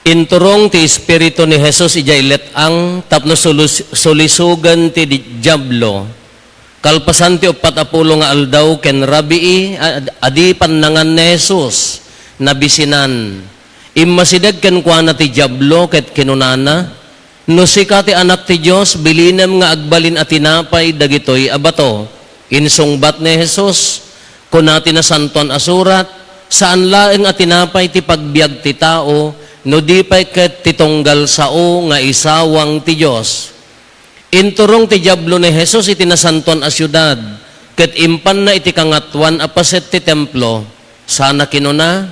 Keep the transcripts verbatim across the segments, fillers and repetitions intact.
Inturong ti Espiritu ni Jesus idiay let-ang tapno sulus-, sulisogen ti di-, Diablo. Kalpasan ti uppat a pulo nga aldaw ken rabii, ad-, adi pannangan ni Jesus, nabisinan. Immasideg kenkuana ti Diablo ket kinunana, "No sika ti Anak ti Dios, bilinem nga agbalin a tinapay dagitoy a bato." Insungbat ni Jesus, "Kuna ti Nasantoan a Surat, 'Saan laeng a tinapay ti pagbiag ti tao, no di pay ket ti tunggal sao nga isawang ti Dios.'" Inturong ti Diablo ni Jesus iti nasantoan a siudad, ket impanna iti kangatoan a paset ti templo, sana kinuna,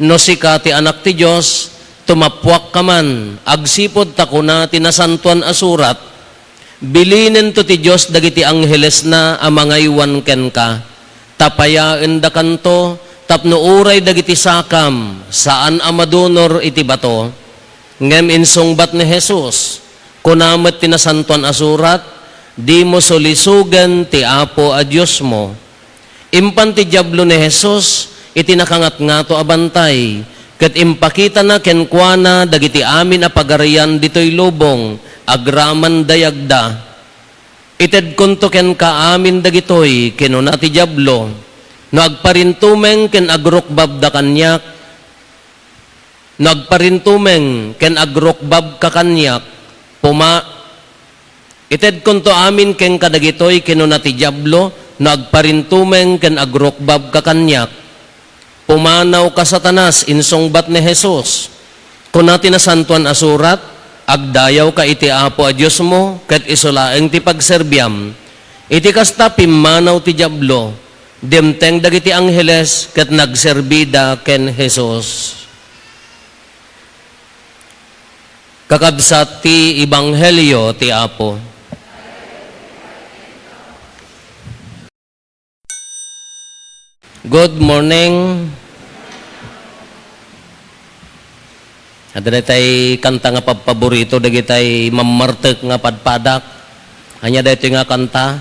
"No sika ti Anak ti Dios, tumappuakka man, agsipud ta kuna ti Nasantoan a Surat, 'Bilinento ti Dios dagiti anghelesna a mangaywan kenka, ta payaendakanto tapno uray dagiti sakam, saan a madunor iti bato." Ngem insungbat ni Jesus, "Kuna met ti Nasantoan a Surat, 'Dimo sulisogen ti Apo a Diosmo.'" Impan ti Diablo ni Jesus iti nakangatngato a bantay, ket impakitana kenkuana dagiti amin a pagarian ditoy lubong agraman dayagda. "Itedkonto kenka amin dagitoy," kinuna ti Diablo, "no agparintumeng ken agrukbabda kaniak, no agparintumeng ken agrukbabka kaniak, puma-, itedkonto amin kenka dagitoy," kinuna ti Diablo, "no agparintumeng ken agrukbabka kaniak." "Pumanawka, Satanas," insungbat ni Jesus. "Kuna ti Nasantoan a Surat, 'Agdayawka iti Apo a Diosmo, ket isu laeng ti pagserbiam.'" Iti kasta, pimmanaw ti Diablo, dimteng dagiti angheles, ket nagserbida ken Jesus. Kakabsat ti Ebanghelio ti Apo. Good morning. Adda daytay kanta nga pabpaborito dagitay mammartek nga padpadak. Ania daytoy nga kanta?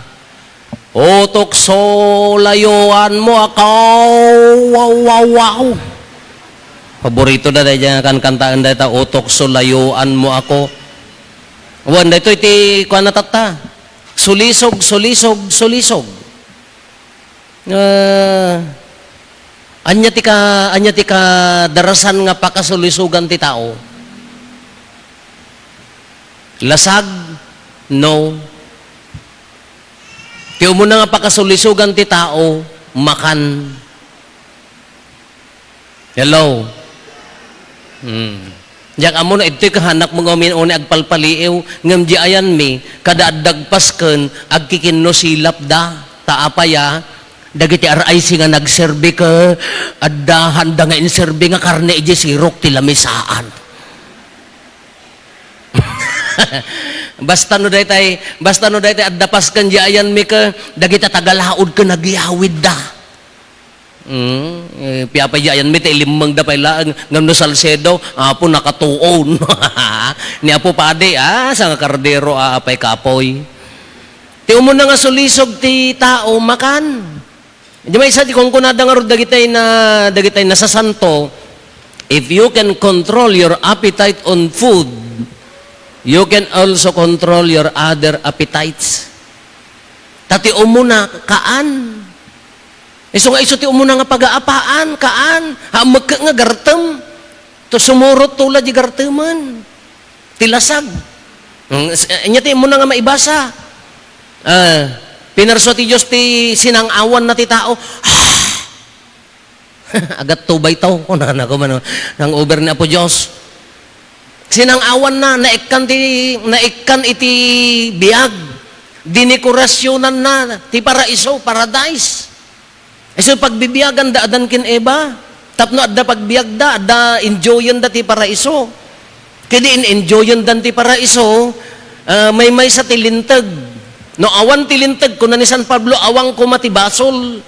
"Utukso, layuanmo ako." Wow, wow, wow. Paborito da dayta nga kankantaen dayta, "Utukso, layuanmo ako." Wen, daytoy ti kuana tatta. Sulisog, sulisog, sulisog. Ah, ania ti ka-, ania ti kadarasan nga pakasulisogan ti tao? Lasag? No. Ti umuna nga pakasulisogan ti tao, makan. Hello? Hmm. Diak ammo no idtoy kahanakmo nga umin-, uni agpalpaliiw, ngem di ayanmi, kada adda agpasken, agkikinno silapda. Ta apay a, dagiti R I C nga nagserbi ket adda handa nga inserbi nga karne idiay sirok ti lamisaan. Basta no daytay, basta no daytay adda pasken di ayanmi ket dagiti tagalaod ket nagyawidda. Mm, eh, piapay di ayanmi ta ilimmengda pay laeng, ngem no Salcedo, apo, nakatuon. Ni Apo Padi, ah, sa nga kardero, ah, apay kapoy. Ti umuna nga sulisog ti tao, makan. Di maysa ti kunkunada ngarud dagitay na, dagitay nasasanto, "If you can control your appetite on food, you can also control your other appetites." Ta ti umuna, kaan. Isu nga isu ti umuna nga pagaapaan, kaan. Hamekket nga gartem. To sumurot tula di gartemen. Ti lasag. Mm, s-, anya ti umuna nga maibasa. Ah, pinarsua ti Dios ti sinang-awanna ti tao. Agatto bay to, kunana ko man, nang over ni Apo Dios. Sinang-awanna, naikkan ti, naikkan iti biag. Dinekorasyonanna ti paraiso, paradise. Isu pagbibiaganda Adan ken Eva. Tapno adda pagbiagda, adda enjoyenda ti paraiso. Ket di in-enjoyendan ti paraiso, ah, maymaysa ti linteg. No awan ti linteg, kuna ni San Pablo, awan koma ti basol.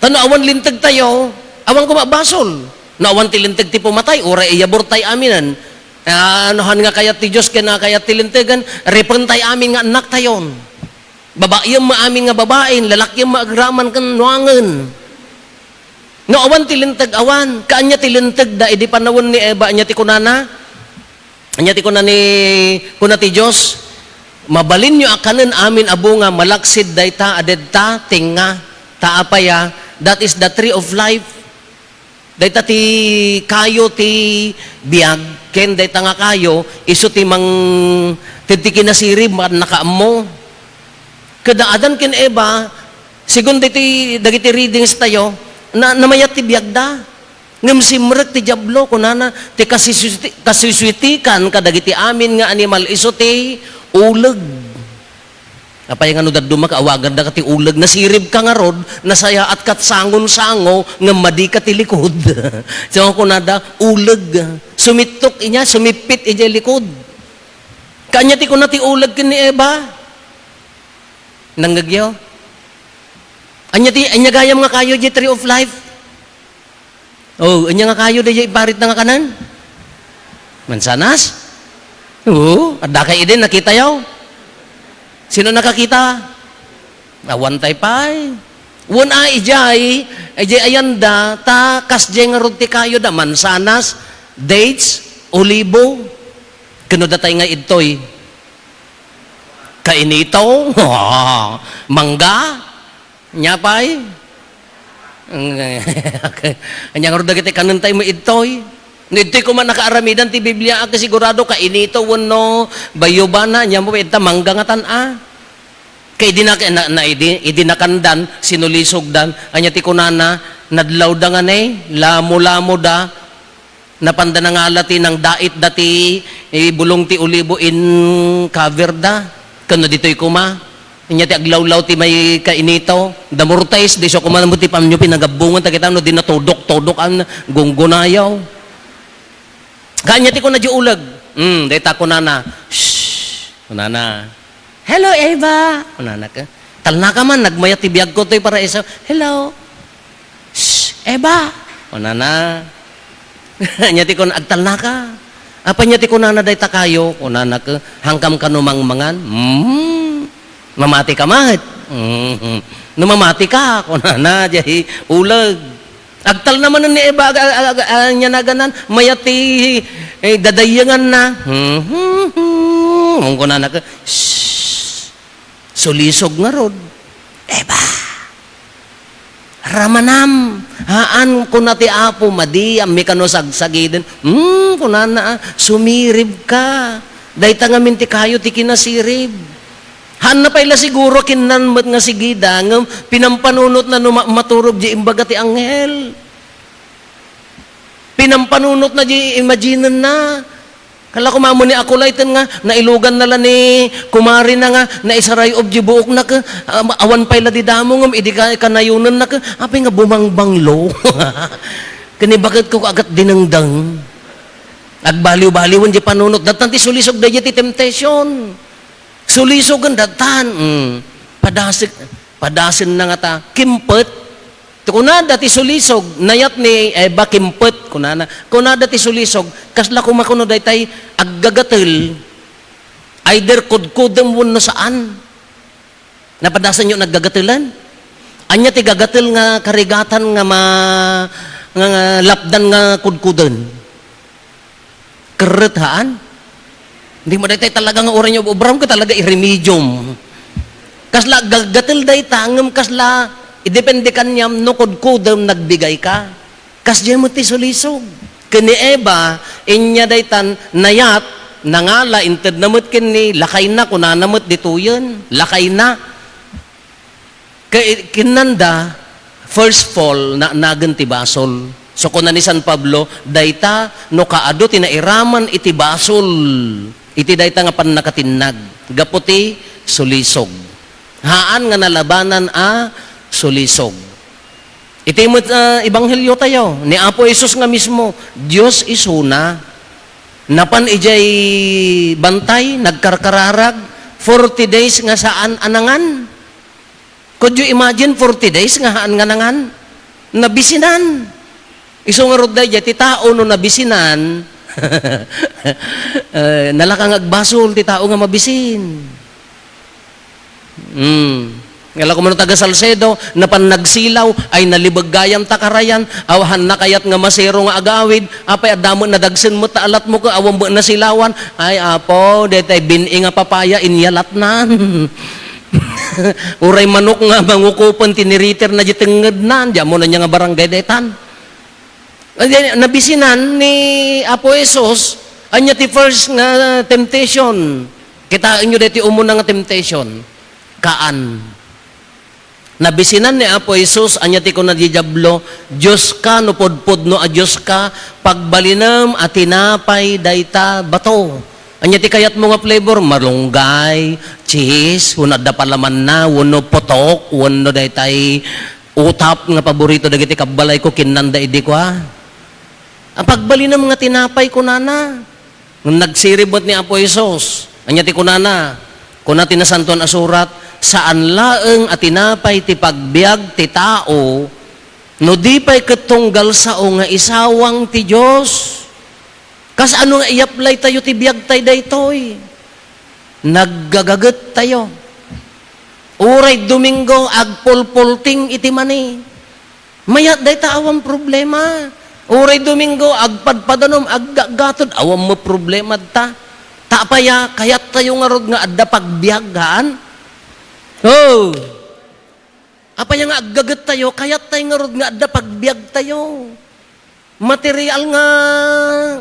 Ta no awan linteg tayo, awan koma basol. No awan ti linteg ti pumatay, uray iyaburtay aminen. Ah, no han nga kayat ti Dios ken kayat ti lintegen, ripentay amin nga annak tayon. Babaiem nga amin nga babain, lalakiem nga agraman ken nuangen. No awan ti linteg, awan. Kaanya ti lintegda idi panawen ni Eva, anya ti kunana? Anya ti kuna ni, kuna ti Dios, "Mabalinyo a kanen amin a bunga malaksid dayta a dedta, tengnga. Ta apay a, that is the tree of life." Dayta ti kayo ti biag, ken dayta nga kayo, isu ti mang-, ti, ti kinasirib, maan nakaammo. Kada Adan ken Eva, segun diti, dagiti readings tayo, na, namayat ti biagda. Ngem simrek ti Diablo, kunana, ti kasisuti-, kasisuitikan kadagiti amin nga animal, isu ti uleg. Apay nga no dadduma ka, awaganda ka ti uleg, nasirib ka ngarud, nasayaat kat sangon-sango, ngem madi ka ti likod. So, kunada, uleg. Sumittok inya, sumippit idiay likod. Kaanya ti kuna ti uleg ken ni Eva. Nangngegyo? Anya ti, anya gayam nga kayo, di tree of life? Oh, anya nga kayo, di iparit na nga kanan? Mansanas? Oo, adda kay idi, nakitayo. Sino nakakita? Awan tay pay. Wen a, ijay, ijay ayanda, ta kasdiay ngarud ti kayo da, mansanas, dates, olibo, kano datay nga idtoy? Kainito? Mangga? Nya pay? Anya ngarud dagiti kanen tay mo idtoy? No idtoy koma nakaaramidan ti Biblia, a, sigurado kainito wenno bayubana, nya mo ita mangga nga tan-a. Kay idi na, na, na idi, idi nakandan, sinulisogdan, anya ti kunana, nadlawda nga ne, lamo-lamoda, napanda nangala ti nangdait dati, eh, bulong ti olibo in cover da. Kano ditoy koma. Inya ti aglawlaw ti may kainito. The more taste, di so koma mo ti pamyo pinagabbungan, ta kita no di natudok-tudok an gunggunayaw. Kanya ti kuna di uleg. Hmm, dayta kunana. Shh. Kunana. "Hello, Eva." Kunana ka. Talnaka man, nagmayat ti biagko toy paraiso. "Hello." "Shh, Eva." Kunana. Anya ti kun, "Agtalnaka." Apa nya ti kunana dayta kayo? Kunana ka, "Hangkam kano mangmangan?" "Hmm. Mamati ka met?" "Hmm. No mamati ka," kunana, diay uleg. Agtalna manen ni Eva, ag-, ag-, ag-, ag-, anya naganan, mayat ti, eh, dadayenganna. Hmm, hmm, hmm. Ngem kunana ka, "Shh! Sulisog ngarud." "Eva! Ramanam! Haan," kuna ti Apo, "madi, ammi kano sagsagiden." "Hmm," kunana, ah, "sumirib ka. Dayta ngamin ti kayo ti kinasirib." Haanna pay la siguro kinnan met nga sigida, ngem pinampanunotna no ma-, maturog di imbaga ti anghel. Pinampanunotna di imaginenna. Kala ko mamuni a kulay ten nga, nailuganna la ni kumarina nga, naisarayob di buokna ke, ah, awan pay la di damo ngem idi ka-, kanayonenna ke, apay nga bumangbanglo. Ken ni baket ko agat dinengdeng. Agbaliw-baliwen di panunot. Datan ti sulisog daydi ti temptation. Sulisogen datan. Mm. Padasek, padasenna ngata. Kimpet. Kunada ti sulisog, nayat ni Eva kimpet, kunana. Kunada ti sulisog, kasla koma kuno daytay aggagatel, either kudkudem wenno saan. Napadasanyo naggagatelen? Anya ti gagatel nga karigatan nga ma-, nga, nga lapdan nga kudkuden? Kerret haan? Hindi mo daytay talaga nga uray nga obram ka talaga iremedium. Kasla gagatel dayta, ngem kasla, idepende kaniam no kudkudem nagbigay ka. Kasdiay met ti sulisog. Ken ni Eva, inya daytan nayat, nangala, intedna met ken ni lakayna, kunana met ditoyen, lakayna. Kay kinnanda, first fall, naanagen ti basol. So, kuna ni San Pablo, dayta, no kaadu ti nairaman iti basol, iti dayta nga pannakatinnag, gapu ti sulisog. Haan nga nalabanan a sulisog. Iti met, ah, ebanghelyo tayo, ni Apo Jesus nga mismo, Dios isuna. Napan idiay bantay, nagkarkararag, forty days nga saan a nangan. Could you imagine forty days nga haan nga nangan? Nabisinan. Isu ngarud daydiay ti tao no nabisinan, eh, nalaka nga agbasol ti tao nga mabisin. Hmm. Nga la kumano taga Salcedo, napan nagsilaw, ay nalibeg gayam ta karayan, aw hanna kayat nga masero nga agawid, apay adda met nadagsen met ta alatmo ket awan met nasilawan, ay Apo, daytay bin-i nga papaya, inyalatnan. Uray manok nga mangukupen ti niriterna di tengngednan, di ammonan ania nga barangay daytan. Ay, nabisinan ni Apo Jesus, ania ti first nga temptation? Kitaenyo daytoy umuna nga temptation. Kaan. Nabisinan ni Apo Jesus, ania ti kuna di Diablo, "Dioska, no pudpudno a Dioska, pagbalinem a tinapay dayta bato." Ania ti kayatmo nga flavor? Malunggay, cheese, wenno adda palamanna, wenno putok, wenno daytay utap nga paborito dagiti kabbalayko, kinnanda idi kua. "A, pagbalinem nga tinapay," kunana. Ngem nagsirib met ni Apo Jesus. Ania ti kunana? Kuna ti Nasantoan a Surat, "Saan laeng a tinapay ti pagbiag ti tao, no di pay ket tunggal sao nga isawang ti Dios." Kasano nga i-apply tayo ti biagtay daytoy? Naggagaget tayo. Uray Domingo, agpulpulting iti mani. Mayat dayta awan problema. Uray Domingo, agpadpadanom, aggatgatod, awan met problema ta. Ta apay a, kayat tayo ngarud nga adda pagbiag, haan? Oh! Apay a nga aggaget tayo, kayat tayo ngarud nga adda pagbiag tayo. Material nga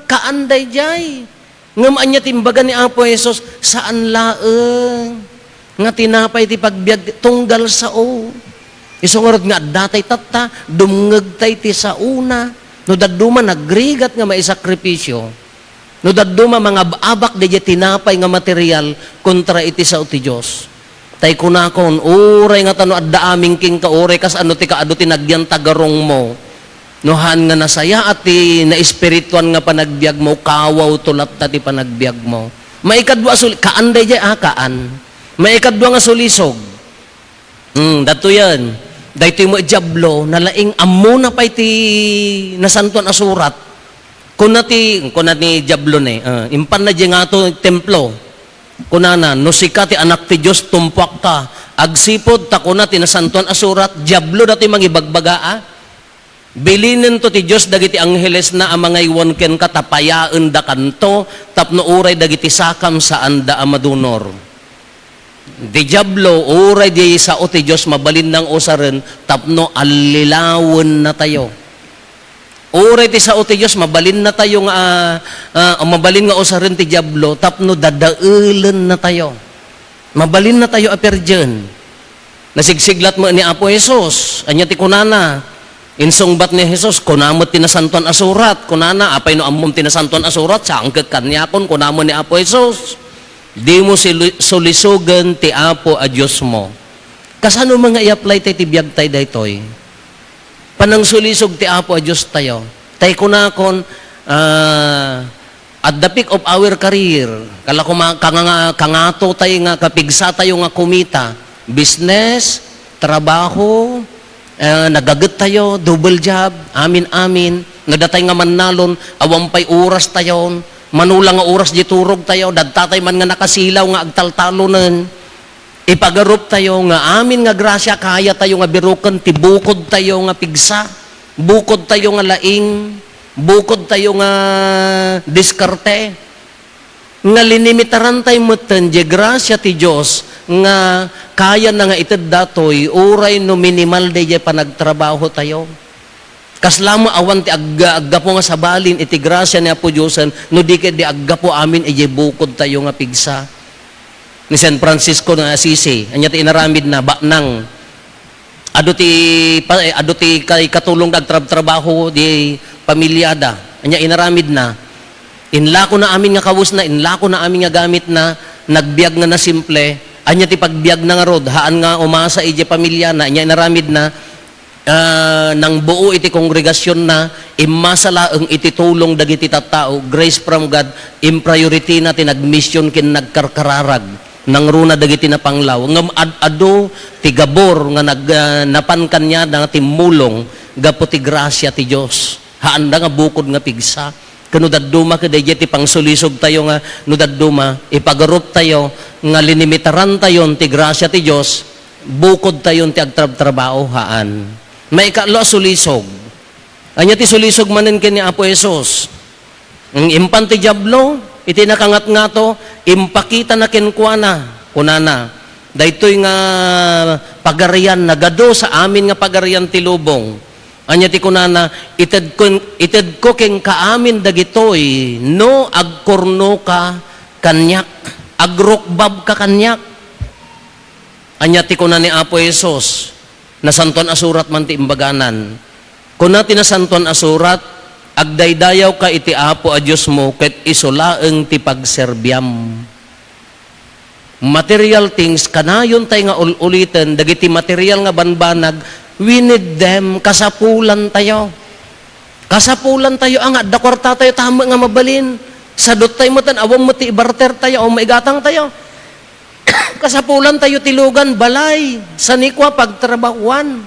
kaan daydiay. Ngem ania ti imbaga ni Apo Jesus? Saan laeng nga tinapay ti pagbiag tunggal sao. Isu ngarud nga adda tay tatta, dumngeg tay ti saona. No dadduma nagrigat nga maisakripisio, no dadduma mangab-abak daydiay tinapay nga material kontra iti sao ti Dios. Tay kunakon, uray nga ta no adda amin kenka, uray kasano ti kaadu ti nagyan ta garongmo. No haan nga nasayaat ti naespirituan nga panagbiagmo, kawawto latta ti panagbiagmo. Maikadua a suli-, kaan daydiay a kaan. Maikadua nga sulisog. Hmm, datoyen. Daytoy met Diablo, nalaing ammona pay ti Nasantoan a Surat. Kuna ti, kuna ni Diablo ne, ah, impanna diay ngato templo. Kunana, "No sika ti Anak ti Dios, tumpuakka. Agsipud ta kuna ti Nasantoan a Surat," Diablo datoy mangibagbaga, a. "Bilinento ti Dios dagiti anghelesna a mangaywan kenka ta payaendakanto tapno uray dagiti sakam saanda a madunor." Ti Diablo, uray di sao ti Dios, mabalinna nga usaren tapno allilawennatayo. Uray ti sao ti Dios, mabalinnatayo nga, ah, ah, mabalin nga usaren ti Diablo tapno dadaelennatayo. Mabalinnatayo a perdien. Nasigsiglat met ni Apo Jesus. Ania ti kunana? Insungbat ni Jesus, "Kuna met ti Nasantoan a Surat." Kunana, "Apay no ammom ti Nasantoan a Surat, sangkek kaniakon," kuna met ni Apo Jesus. "Dimo sili-, sulisogen ti Apo a Diosmo." Kasano man nga i-apply tay ti biagtay daytoy? Panangsulisog ti Apo a Diostayo. Tay kunakon, ah, at the peak of our career, kala kuma-, kanga-, kangato tay nga kapigsatayo nga kumita, business, trabaho, eh, nagaget tayo, double job, amin-amin. No datay nga mannalon, awan pay oras tayon. Mano la nga oras di turog tayo, dadta tay man nga nakasilaw nga agtaltalonen. Ipagarup tayo nga amin nga grasia, kaya tayo nga biruken ti bukod tayo nga pigsa, bukod tayo nga laing, bukod tayo nga diskarte. Nga linimitaran tayo metten di grasia ti Dios nga kayana nga ited datoy, uray no minimal daydiay panagtrabaho tayo. Kasla met awan ti ag-, aggapu nga sabalin iti grasia ni Apo Diosen, no di ket di aggapu amin idiay bukod tayo nga pigsa. Ni San Francisco nga Assisi, ania ti inaramidna? Baknang. Adu ti pa-, adu ti kay katulong da agtrab-trabaho di pamilyada. Ania inaramidna? Inlakona amin nga kawesna, inlakona amin nga gamitna, nagbiag nga nasimple. Ania ti pagbiagna ngarud? Haan nga umasa idiay pamilyana. Ania inaramidna? Ah, nangbuo iti kongregasionna, immasa laeng iti tulong dagiti tattao, grace from God, impriorityna ti nagmission ken nagkarkararag, nangruna dagiti napanglaw. Ngem ad-adu ti gabur nga nag-, ah, napan kaniada nga timmulong gapu ti grasia ti Dios. Haanda nga bukod nga pigsa. Ken no dadduma ket daydiay ti pangsulisog tayo nga no dadduma, ipagarup tayo nga linimitaran tayon ti grasia ti Dios, bukod tayon ti agtrabtrabaho, haan. Maikatlo a sulisog. Ania ti sulisog manen ken ni Apo Jesus? Ang impan ti Diablo, iti nakangatngato, impakitana kenkuana. Kunana, daytoy nga pagarian, nagadu sa amin nga pagarian ti lubong. Ania ti kunana, "Itedko, itedko kenka amin dagitoy, no agkurnoka kaniak, agrukbabka kaniak." Ania ti kuna ni Apo Jesus? Nasantoan a Surat man ti imbaganan. Kuna ti Nasantoan a Surat, "Agdaydayawka iti Apo a Diosmo ket isu laeng ti pagserbiam." Material things, kanayon tay nga ul-uliten, dagiti material nga banbanag, we need them, kasapulan tayo. Kasapulan tayo, anga, adda kuarta tayo, tama nga mabalin. Sadot tayo metten, awan met ti ibarter tayo, o maigatang tayo. Kasapulan tayo ti lugan, balay, sanikua, pagtrabahuan.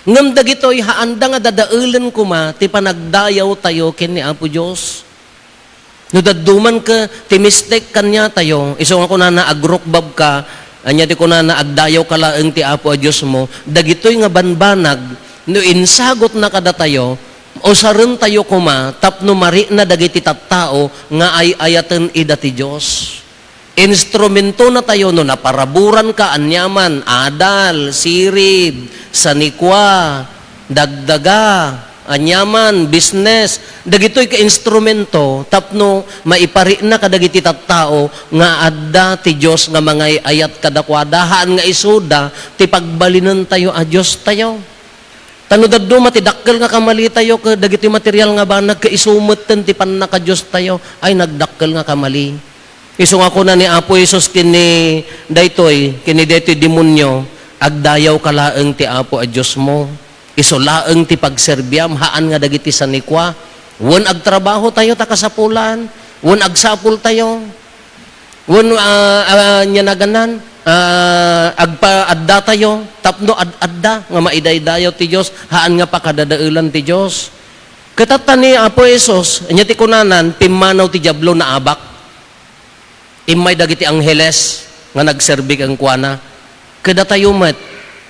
Ngem dagitoy, haanda nga dadaelen koma ti panagdayaw tayo ken ni Apo Dios. No dadduman ka ti mistake kaniatayo, isu nga kunana, "Agrukbabka," ania ti kunana, "Agdayawka laeng ti Apo a Diosmo," dagitoy nga banbanag, no insagutna kadatayo, usarentayo koma tapno marikna dagiti tattao nga ay-ayaten ida ti Dios. Instrumentona tayo no naparaburanka aniaman, adal, sirib, sanikua, dagdaga, aniaman, business. Dagitoy ka instrumento tapno maiparikna kadagiti tattao nga adda ti Dios nga mangay-ayat kadakuada, haan nga isuda ti pagbalinentayo a Diostayo. Ta no dadduma ti dakkel nga kamalitayo ket dagiti material nga banag ket isu metten ti pannakadiostayo, ay nagdakkel nga kamali. Isu nga kuna ni Apo Jesus ken ni daytoy, ken ni daytoy demonio, "Agdayawka laeng ti Apo a Diosmo. Isu laeng ti pagserbiam, haan nga dagiti sanikua." Wen agtrabaho tayo ta kasapulan, wen agsapul tayo. Wen, ah, ah, ania naganan, ah, agpaadda tayo tapno ad-adda nga maidaydayaw ti Dios, haan nga pakadadaelan ti Dios. Ket tatta ni Apo Jesus, ania ti kunanan, pimmanaw ti Diablo, naabak. Immay dagiti angheles nga nagserbi kenkuana. Kadatayo met,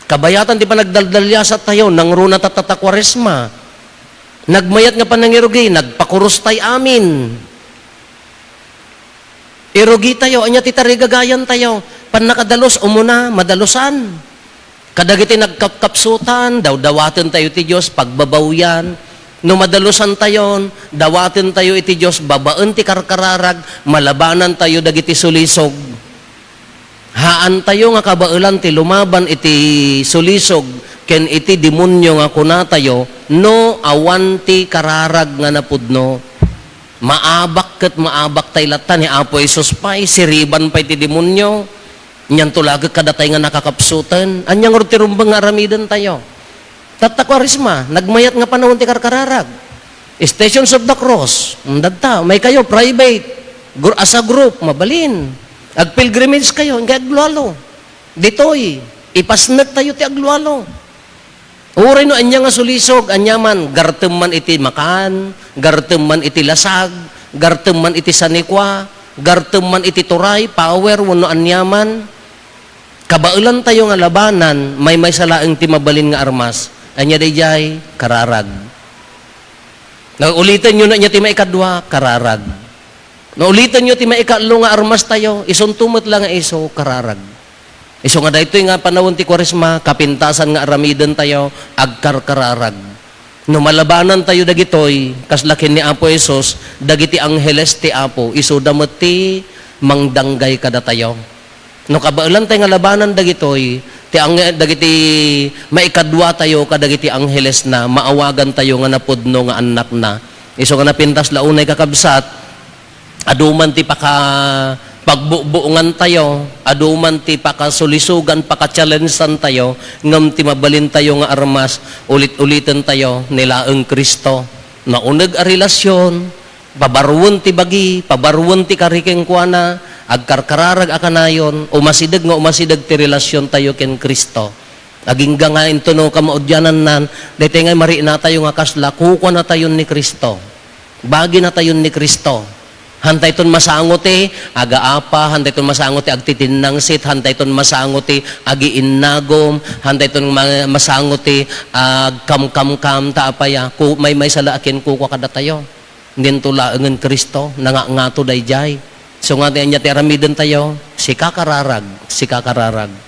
kabayatan ti panagdaldaliasat tayo, nangruna tatta ta Kuaresma. Nagmayat nga panangirugi, nagpakurus tay amin. Irugi tayo, ania ti tarigagayan tayo? Pannakadalus, umuna, madalusan. Kadagiti nagkapkapsutan, dawdawaten tayo ti Dios, pagbabawyan. No madalusan tayon, dawaten tayo iti Dios, babaen ti karkararag, malabanan tayo dagiti sulisog. Haan tayo nga kabaelan ti lumaban iti sulisog ken iti demonio nga kuna tayo, no awan ti kararag nga napudno. Maabak ket maabak tay latta ni Apo Jesus pay, siriban pay ti demonio. Nianto laget kadatay nga nakakapsuten. Ania ngarud ti rumbeng nga aramiden tayo? Tatta Kuaresma, nagmayat nga panawen ti karkararag. Stations of the Cross, mm, dadta, may kayo, private, gr-, as a group, mabalin. Agpilgrimage kayo, inggay aglualo. Ditoy, ipasnek tayo ti aglualo. Uray no ania nga sulisog, ania man, gartem man iti makan, gartem man iti lasag, gartem man iti sanikua, gartem man iti turay, power, wenno ania man. Kabaelan tayo nga labanan, maymaysa laeng ti mabalin nga armas. Ania daydiay? Kararag. Nauliten yo na nia ti maikadua, kararag. Nauliten yo ti maikatlo nga armas tayo, isunto met la nga isu, kararag. Isu nga daytoy nga panawen ti Kuaresma, kapintasan nga aramiden tayo, agkarkararag. No malabanan tayo dagitoy, kasla ken ni Apo Jesus, dagiti angheles ti Apo, isuda met ti mangdanggay kadatayo. No kabaelan tayo nga labanan dagitoy, ti ang-, dagiti maikadua tayo kadagiti anghelesna, maawagan tayo nga napudno nga annakna. Isu nga napintas la unay, kakabsat, adu man ti paka-, pagbubuongan tayo, adu man ti pakasulisogan, paka-challengean tayo, ngem ti mabalin tayo nga armas, ulit-uliten tayo, ni laeng Cristo. Nauneg a relasyon, pabaruen ti bagi, pabaruen ti kari kenkuana, agkarkararag a kanayon, umasideg nga umasideg ti relasyon tayo ken Cristo. Agingga nga intono kamaudianannan, daytoy nga marikna tayo nga kasla, kukuana tayon ni Cristo. Bagina tayon ni Cristo. Hantayton masango ti agaapa, hantayton masango ti agtitinnangsit, hantayton masango ti agiinnagom, hantayton ma-, masango ti agkamkamkam, ta apaya, ku-, maymaysa la a kenkuana kadatayo. Dinto laengen Cristo, nangangato daydiay. So nga ti ania ti aramidentayo, sika kararag, sika kararag.